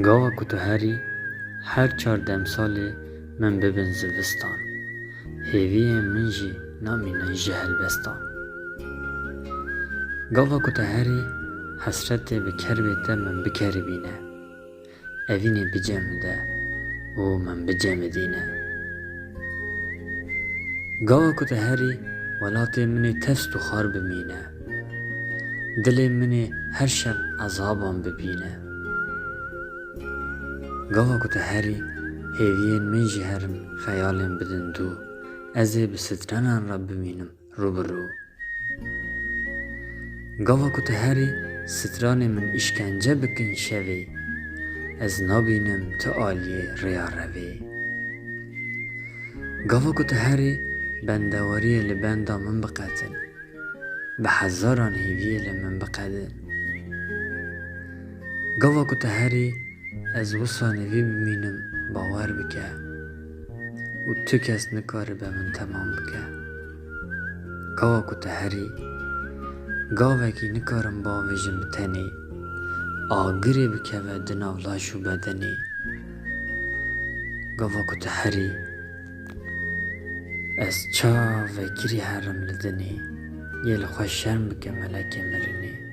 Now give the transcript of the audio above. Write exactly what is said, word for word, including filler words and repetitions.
Gava ku tu herî, her çar demsalê min bibin zivistan. Hêviyên min jî namînin ji helbestan. Gava ku tu herî, hesretê bi kerbê te min bikeribîne. Evînê bicemide û min bicemidîne. Gava ku tu herî, welatê min ê tefst û xar bimîne. Dilê min ê her şev ezaban bibîne. Gava ku tu herî, hêviyên min jî herin xeyalên bidin dû. Ez ê bi strenan re bimînim rû bi rû. Gava ku tu herî, stranê min îşkence bikin şevê, ez nabînim tu aliyê rêya revê. Gava ku tu herî, bendewariyê li benda min biqetin, bi hezaran hêviyê li min biqedin. Gava ku tu herî, ez wisa nivî bimînim, bawer bike û tu kes nikaribe min temam bike. Gava ku tu herî, gavekî nikarim bavêjim bi tenê, agirê bikeve di nav laş û bedenê. Gava ku tu herî, ez çavekirî herim li dinê, yê li xwe şerm bike melekê mirinê.